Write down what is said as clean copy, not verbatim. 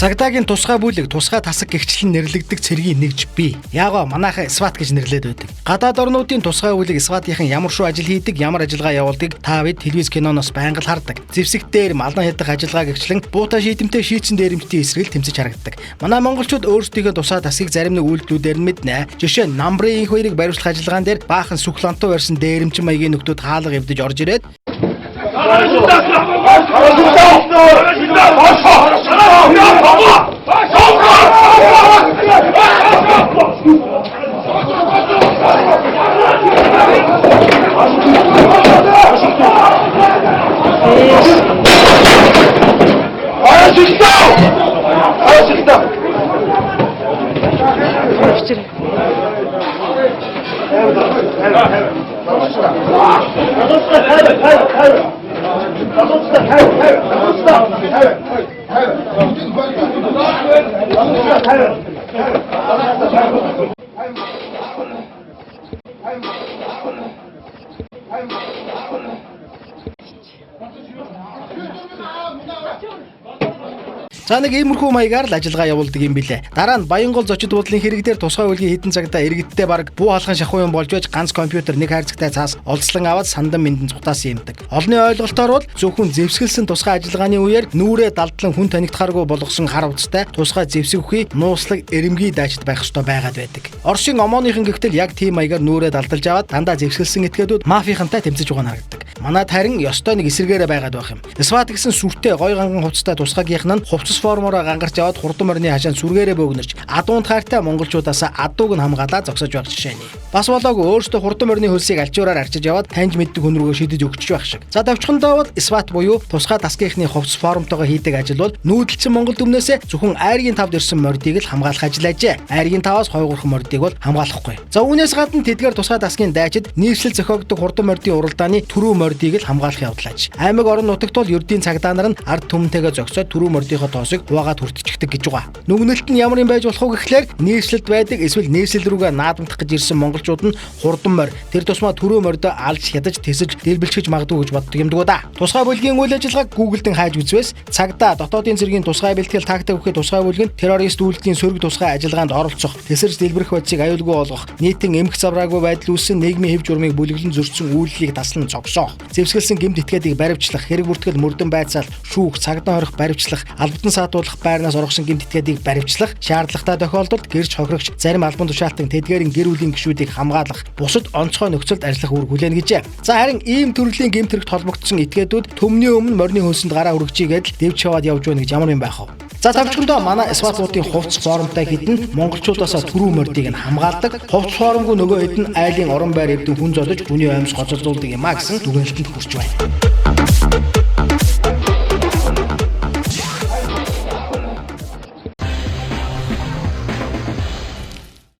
Цагдаагийн тусгай бүлэг, тусгай тасаг гэгчлэн нэрлэгдэх цэргийн нэгж бий. Яагоо манайхаа SWAT гэж нэрлээд байдаг. Гадаад орнуудын тусгай бүлэг SWAT-ийн ямар шүү ажил хийдэг, ямар ажиллагаа явуулдаг та бид телевиз киноноос байнга л хардаг. Зэвсэг дээр малан хядах ажиллагаа гэгчлэн буута шийдэмтэй шийдсэн дээрэмчдийн эсрэг л тэмцэж харагддаг. Манай монголчууд өөрсдийнхөө тусгай тасгийг зарим нэг үйлдэлүүдээр нь мэднэ. Жишээ нь намрын инх хоёрыг баривчлах ажиллагаан дээр баахан сүхлантуу барьсан дээрэмчин маягийн нөхдүүд хаалга эвдэж орж ирээд За нэг иймэрхүү маягаар л ажиллагаа явуулдаг юм билээ. Дараа нь Баянгол зочид буудлын хэрэг дээр тусгай бүлгийн хэдэн цагтаа иргэдтэй бараг буу халахын шахуу юм болж байж ганц компьютер нэг хайрцагтай цаас олзлон аваад сандан мэндэн цутаасан юмдаг. Олны ойлголтоор бол зөвхөн зэвсгэлсэн тусгай ажиллагааны үеэр нүүрээ далдлан хүн танигдахааргүй болгосон хар хувцастай тусгай зэвсэг үхий нууцлаг эрэмгий дайчид байх ёстой байгаад байдаг. Орсын ОМОН-ийн гэгтэл яг тийм маягаар нүүрээ далдалж аваад дандаа зэвсгэлсэн этгээдүүд мафийнхантай тэмцэж байгаа нь харагддаг. Манад харин ёстой нэг эсрэгээрээ байгаад байх юм. SWAT гэсэн сүртэй гой ганган хувцастай тусгаагийнх нь хувцас формороо гангарч яваад хурдан морины хашаанд сүргээрээ бөөгнөрч адуун таартай монголчуудаас адууг нь хамгаалаа зогсоож байх жишээний. Бас болоогүй өөртөө хурдан морины хөлсийг алчуураар арчиж яваад таньж мэддэг хүн рүүгээ шидэж өгчөж байх шиг. За товчхондоо бол SWAT буюу тусгай тасгийнхны хувцас формтойгоо хийдэг ажил бол нүүдэлчин монгол түмнээсээ зөвхөн айргийн тавд ирсэн мордыг л хамгаалах ажил ажээ. Айргийн таваас хойгоорхон мордыг бол хамгаалахгүй. За үүнээс гадна тэдгээр тусгай тасгийн дайчид нийслэл зохиогддог хурдан мордын уралдааны түрүү мордыг л хамгаалах явдал аж. Аймаг орон нутагт бол ердийн цагдаа нар нь ард түмэнтэйгээ зогсоод түрүү мордынхоо тоосыг хуваагаад хүртчихдэг гэж байгаа. Нүгнэлт нь ямар юм байж болох вэ гэхлээр нийслэлд байдаг эсвэл нийслэл рүүгээ наадамдах гэж ирсэн монголчууд нь хурдан морь тэр тусмаа түрүү мордоо алж хядаж тэсэж дэлбэлчихэж магадгүй гэж боддог юм дгүү да. Тусгай бүлгийн үйл ажиллагааг Google-дэн хайж үзвээс цагдаа дотоодын цэргийн тусгай бэлтгэл тактик бүхий тусгай бүлэг нь террорист үйлдэлийн сөрөг тусгай ажиллагаанд оролцох, тэсэрч дэлбэрэх бодисыг аюулгүй болгох, нийтийн эмх завраагүй байдал үүссэн нийгмийн хэв журмыг бүлэглэн зөрчсөн үйлдэлийг таслан зогсоох, зэвсгэлсэн гэмт этгээдийг баривчлах, хэрэг бүртгэл мөрдөн байцаал, шүүх, цагдаа хорих баривчлах, албадан саатуулах байрнаас оргосон гэмт этгээдийг баривчлах, шаардлагатай тохиолдолд гэрч хохирогч зарим албан тушаалтан тэдгээрийн гэр бүлийн гишүүдийг хамгаалах, бусад онцгой нөхцөлд ажиллах үүрэг хүлээнэ гэжээ. За харин ийм төрлийн гэмт хэрэгт холбогдсон этгээдүүд төмний өмнө морины хөлсөнд гараа хүргэжийгээд л дэвж яваад явж байна гэж ямар юм байх вэ? За товчхондоо манай SWAT-уудын хувцас формтой хэдэн монголчуудаасаа түрүү мордыг нь хамгаалдаг. Хувцас формгүй нөгөө хэд нь айлын орон байр эвдэн хүн зодож хүний амьс гоцолзуулдаг юм а гэсэн дүгнэлтэнд хүрч байна.